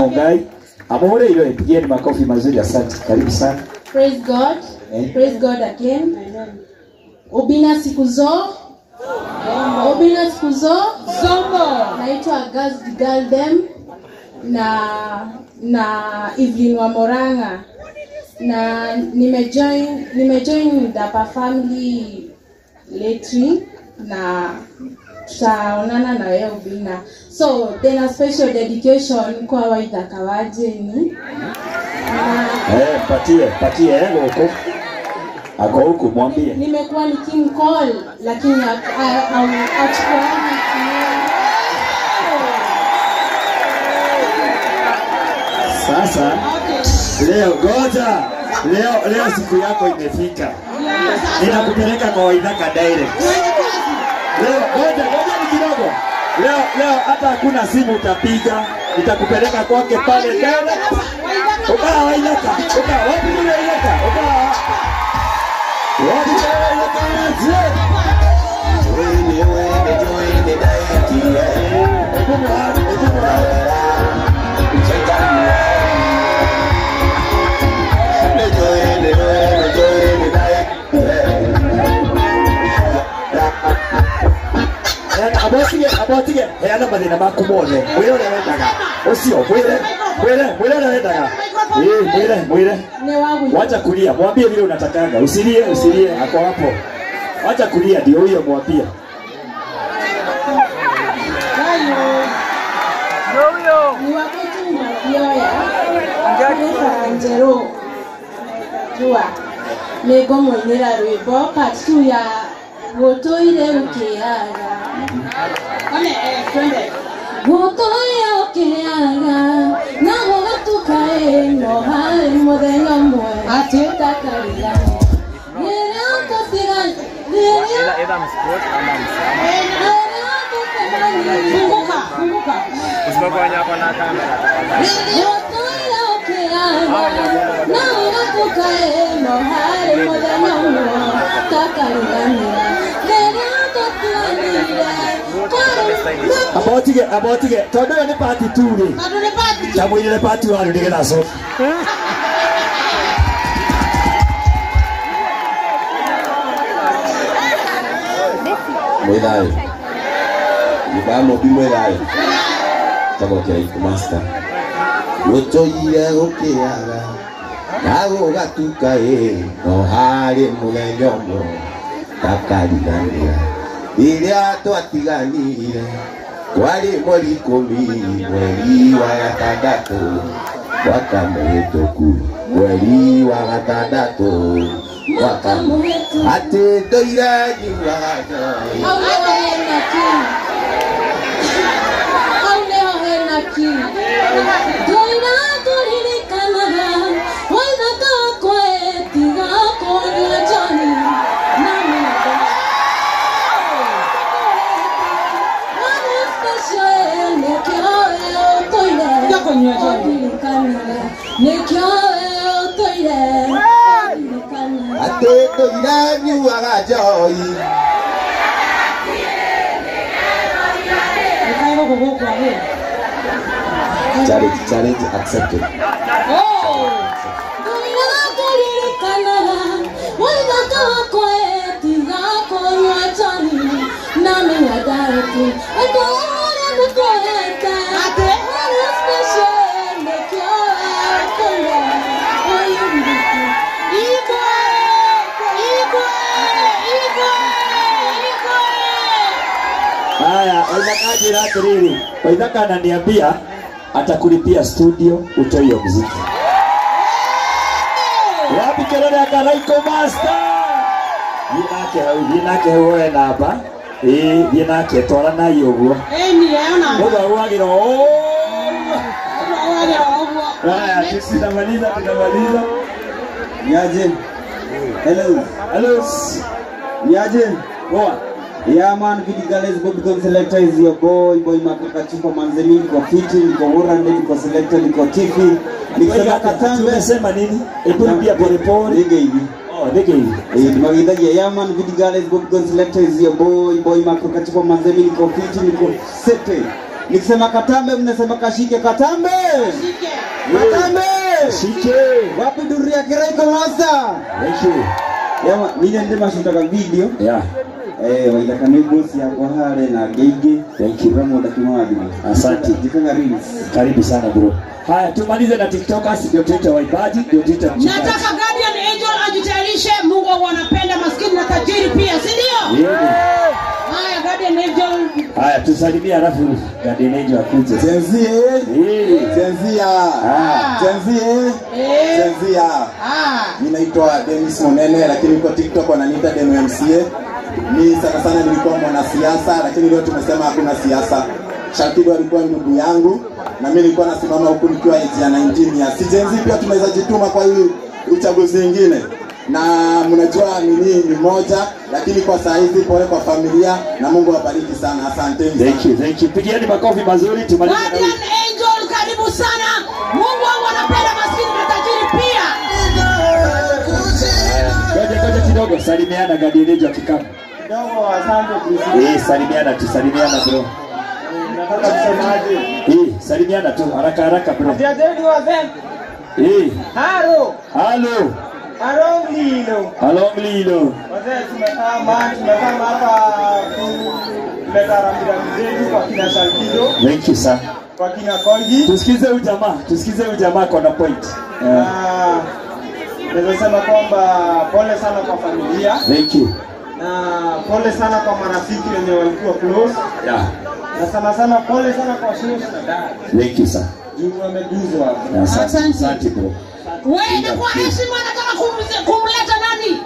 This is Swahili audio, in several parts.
Mungai. Amore ile pigieni makofi mazuri, asante. Karibu sana. Praise God. Praise God again. Obina siku zo. Obina siku zo. Zombo. Naitwa Gaz Galdem na Evelyn wa Moranga. Na nimejoin Dapa family lately na tutaonana na wewe Obina. So then a special dedication kwa Waithaka wa Jeni. Patie huko. Ako huko mwambie. Nimekuwa nikimcall lakini achukuani. Sasa leo goja. Leo siku yako imefika. Ninakupeleka kwa Waithaka direct. Leo goja ni kidogo. Leo hata hakuna simu utapiga, nitakupeleka kwake pale direct. Uka Waithaka, uka wapi kule Waithaka? Uka wapi kule Waithaka? Abotige, heana mathina maku mothe. Mwire uria wendaga. Ucio, mwire uria wendaga. Mwire. Wacha kulia, mwambie vile unatakanga. Usilie, ako hapo. Wacha kulia, ndio huyo mwambie. Ni wakati mabioya. Ngaka Njero. Jua. Nego mwinira rwimbo part 2 ya Gotoire ukiaga. Gotoire ukiaga na gũgatuka ĩno harĩ mũthenya ũmwe tũtakarigana. Rĩrĩa Gotoire ukiaga na gũgatuka ĩno harĩ mũthenya ũmwe tũtakarigana. Abotige, tondu ni party 2 ri. Tondu ni party 2. Tamwirire party 1 nigetha acoke. Mwithayo. Nyumba ya Mũmbi mwithayo. Tagwo Kĩraikũ Master. Gũtũire gũkĩaga na gũgatuka ĩ no harĩ mũthenya ũmwe takariganĩra. Rĩrĩa twatiganire kwarĩ mweri 10 mweri wa gatandatũ mwaka mũhĩtũku mweri wa gatandatũ mwaka mũhĩtũku atĩ ndũire nyuaga njohi. Hau nĩho hena kĩ. Hau nĩho hena kĩ. Ndũire tũririkanaga Waithaka wakwa etiga kũnyua njohi na mĩanga. Atĩ ndũire nyuaga njohi. Challenge accepted. Haya, Waithaka ajira atiriri. Waithaka ananiambia atakulipia studio utoe hiyo muziki. Wapi kelele ya Karaiko Master? Thiĩ nake hau woe namba. Thiĩ nake twaranai ũguo. Ũguo ũgagĩra ũguo. Haya, tunamaliza. Niaje? Hello. Hello. Niaje? Poa. Yeah man, Vidigales Bobicon Selector is your boy, boy Makuka Chupa Manzeni, niko fiti, niko Warande, niko Selector, niko Tifi. Nikisema Katambe. Umesema nini? Hebu rudia pole pole. Nige hivi. Oh, nige hivi. Magidhagia. Yeah man, Vidigales Bobicon Selector is your boy, boy Makuka Chupa Manzeni, niko fiti, niko sete. Nikisema Katambe mnasema kashike. Katambe. Shike. Katambe. Shike. Wapi duria Kiraiko Master? Thank you. Yawa mimi ndi mashutaka video. Yeah. Waithaka nĩ boss yakwa hare na ngĩingĩ. Thank you. Ramonda Kimani. Asante. Jikanga reels. Karibu sana bro. Haya, tumalize na TikTokers ndio tuite waimbaji, ndio tuite mchungaji. Nataka Guardian Angel ajitayarishe. Mungu wanapenda maskini na tajiri pia, si ndio? Yeah. Haya, Guardian Angel. Haya, tusalimie alafu Guardian Angel akuje. Gen Z, Gen Z, Gen Z, Gen Z. Mimi naitwa Dennis Monene, lakini kwa TikTok wananiita Deno MCA. Mimi sana sana nilikuwa mwanasiasa, lakini leo tumesema hakuna siasa. Shakibu alikuwa ndugu yangu na mimi nilikuwa nasimama huku nikiwa age ya 19 years. Si Gen Z pia tunaweza jituma kwa hii uchaguzi mwingine. Na mnajua nini ni moja, lakini kwa saa hizi pole kwa familia na Mungu awabariki sana. Asanteni sana. Thank you, thank you. Pigieni makofi mazuri tumalize. Guardian Angel, karibu sana. Mungu anapenda maskini na tajiri pia. Ngoja kidogo, salimiana Guardian Angel akikaa. Kidogo, asante. Salimiana tu, salimiana bro. Nataka kusemaje? Salimiana tu haraka haraka bro. Ajeni wazee. Haro. Halo. Along Lilo. Along Lilo. Wazee tumekaa hapa kuleta rambirambi zetu kwa kina Shalkido. Thank you sir. Kwa kina Koigi. Tusikize huyu jamaa kwa point. Naweza sema kwamba pole sana kwa familia. Thank you. Na pole sana kwa marafiki wenye walikuwa close. Yeah. Na sana sana pole sana kwa shosh na dad. Thank you sir. Juu wameguzwa. Asante bro. Wewe na kwa heshima nataka kumleta nani?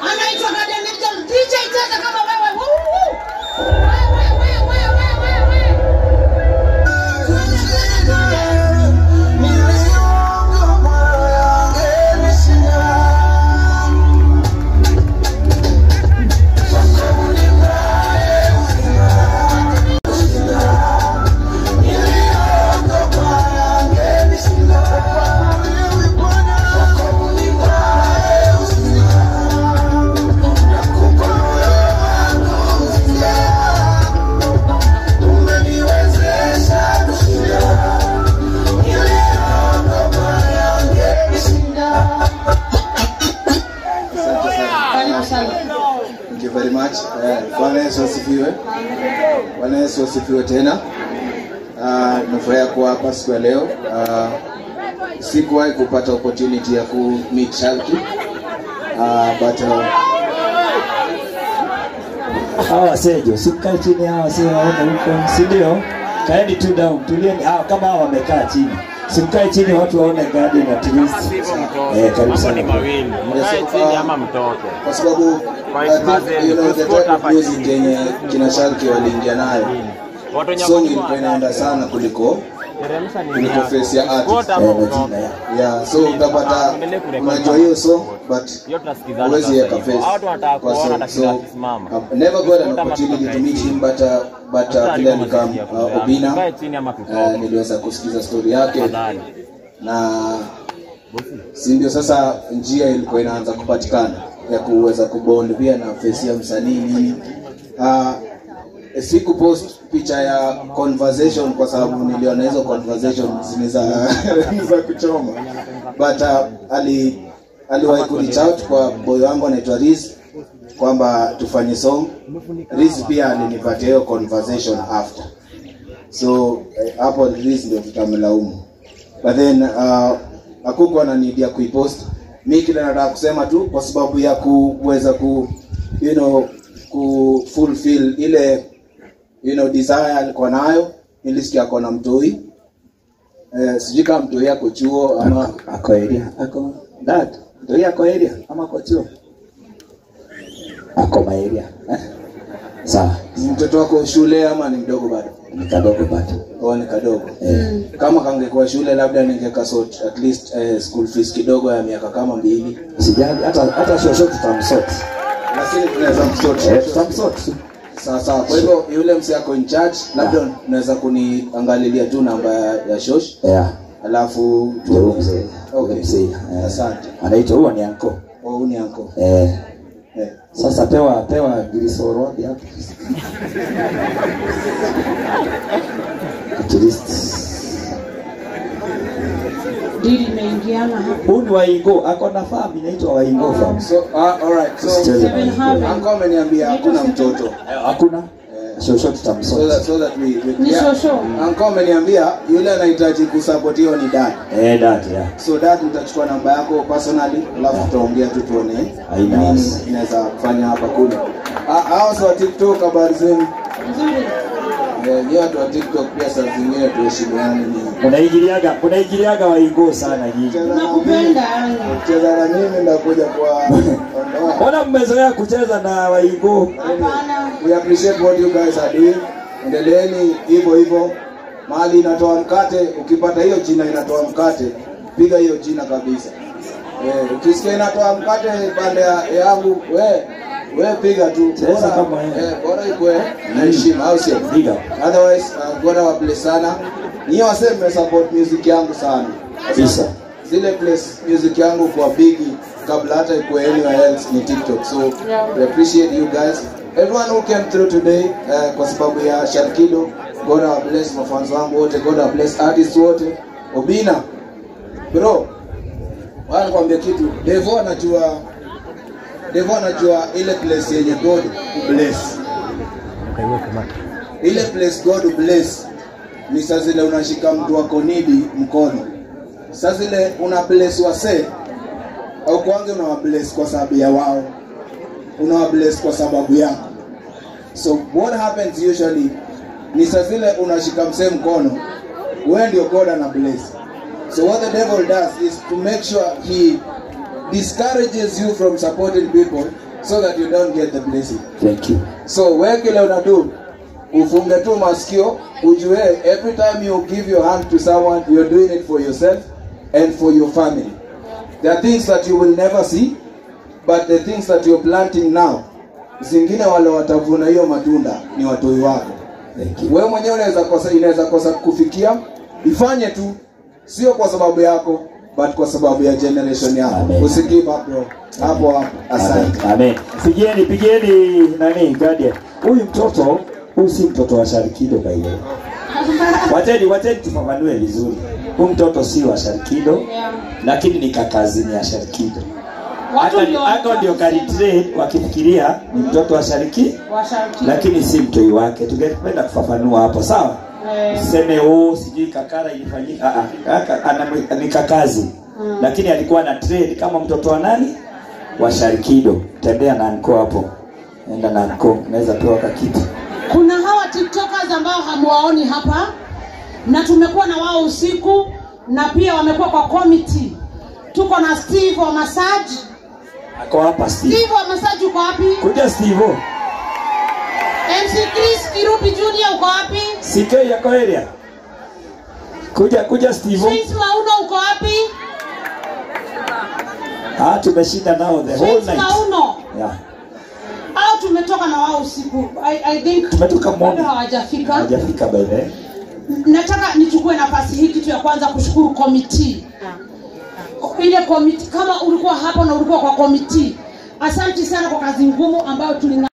Anaitwa Guardian Angel. DJ cheza kama wewe. Wewe. Thank you very much. Bwana Yesu asifiwe. Bwana Yesu asifiwe tena. Nimefurahia kuwa hapa siku ya leo. Sikuwahi kupata opportunity ya ku meet Shalki. But hawa sejo, sikae chini hawa sio waone huko, si ndio? Kaeni tu down, tulieni. Kama hawa wamekaa chini. Simkae chini watu waone garden at least. Karibu sana. Kwa sababu I think, you know, the type of music yenye kina Shalki waliingia nayo, song ilikuwa inaenda sana kuliko face ya artist. Yeah, so utapata unajua hiyo song but huwezi weka face kwa song. So I've never got an opportunity to meet him but vile alikam Obina, niliweza kusikiza story yake na si ndio sasa njia ilikuwa inaanza kupatikana ya kuweza kubond pia na face ya msanii nini. Siku post picha ya conversation kwa sababu niliona hizo conversation zinaweza kuchoma. But aliwahi ku reach out kwa boy wangu anaitwa Riz kwamba tufanye song. Riz pia alinipatia hiyo conversation after. So hapo Riz ndio tutamlaumu. But then hakukuwa na need ya kuipost. Mimi kile nataka kusema tu kwa sababu ya kuweza ku you know ku fulfill ile you know desire alikuwa nayo. Nilisikia ako na mtoi. Sijui kama mtoi ako chuo ama ako area. Ako dad. Mtoi ako area ama ako chuo? Ako ma area. Sawa. Mtoto wako shule ama ni mdogo bado? Ni kadogo bado. Oh, ni kadogo. Kama kangekuwa shule labda ningekasort at least school fees kidogo ya miaka kama 2. Sijali hata shosho tutamsort. Lakini tunaweza msort. Tutamsort. Sawa. Kwa hivyo yule msi ako in charge labda unaweza kuniangalilia tu namba ya shosh. Yeah. Alafu tu mzee. Okay. Mzee. Asante. Anaitwa huo ni anko. Oh, ni anko. Sasa pewa gilisoro hapo. At least. Dili imeingiana hapo. Huyu ni Waingo, ako na farm inaitwa Waingo farm. So all right. So Uncle ameniambia hakuna mtoto. Hakuna. Shosho tutamsort. So that we ni shosho. Uncle ameniambia yule anahitaji kusapotiwa ni dad. Dad, yeah. So dad, utachukua namba yako personally, alafu tutaongea tu tuone haina inaweza kufanya hapa kule. Hao wa TikTok, habari zenu? Nzuri. Ni watu wa TikTok pia saa zingine tuheshimiane. Unaingiliaga Waingo sana nyinyi. Nakupenda yani. Kucheza na mimi ndakuja kwa ondoa. Mbona mmezoea kucheza na Waingo? Hapana. We appreciate what you guys are doing. Endeleeni hivyo hivyo. Mahali inatoa mkate, ukipata hiyo jina inatoa mkate, piga hiyo jina kabisa. Ukisikia inatoa mkate pande yangu, we piga tu. Cheza kama yeye. Bora ikwe na heshima, au sio? Piga. Otherwise, God awabless sana. Nyinyi waseme mme support music yangu sana. Kabisa. Zile place music yangu kwa big kabla hata ikue anywhere else ni TikTok. So we appreciate you guys. Everyone who came through today kwa sababu ya Shalkido, God bless mafans wangu wote, God bless artists wote. Obina bro, wala nikwambia kitu, Devo anajua ile place yenye God bless. Ile place God bless ni saa zile unashika mtu wako nidi mkono. Saa zile una bless wase au kwanza una bless kwa sababu ya wao. Una bless kwa sababu yako. So what happens usually ni saa zile unashika msee mkono, wewe ndio God ana bless. So what the devil does is to make sure he discourages you from supporting people so that you don't get the blessing. Thank you. So wewe kile unadu, ufunge tu masikio, ujue every time you give your hand to someone, you're doing it for yourself and for your family. There are things that you will never see, but the things that you're planting now, zingine wale watavuna hiyo matunda ni watoi wako. Thank you. Wewe mwenyewe inaweza kosa kufikia, ifanye tu, sio kwa sababu yako, but kwa sababu ya generation yako. Usigive up bro. Hapo hapo. Asante. Amen. Pigieni nani Guardian. Huyu mtoto, huyu si mtoto wa Shalkido by the way. Wacheni tufafanue vizuri. Huyu mtoto si wa Shalkido, lakini ni kakazini ya Shalkido. Hata ndio kalitrade wakifikiria ni mtoto wa Shalkido, lakini si mtoi wake. Tungependa kufafanua hapo, sawa? Seme sijui kakara ilifanyika. Kaka ni kakazi. Lakini alikuwa na trade kama mtoto wa nani? Wa Shalkido. Tembea na anko hapo. Enda na anko, unaweza pewa kakitu. Kuna hawa TikTokers ambao hamuwaoni hapa na tumekuwa na wao usiku na pia wamekuwa kwa committee. Tuko na Steve wa massage. Ako hapa Steve. Steve wa massage uko wapi? Kuja Steve. MC Chris Kirubi Junior uko wapi? CK yako area. Kuja Steve. Prince Mauno uko wapi? Tumeshinda nao the whole night. Mauno. Yeah. Au tumetoka na wao usiku. I think tumetoka morning. Hawajafika. Hawajafika by the way. Nataka nichukue nafasi hii kitu ya kwanza kushukuru committee. Ile committee, kama ulikuwa hapa na ulikuwa kwa committee, asante sana kwa kazi ngumu ambayo tulina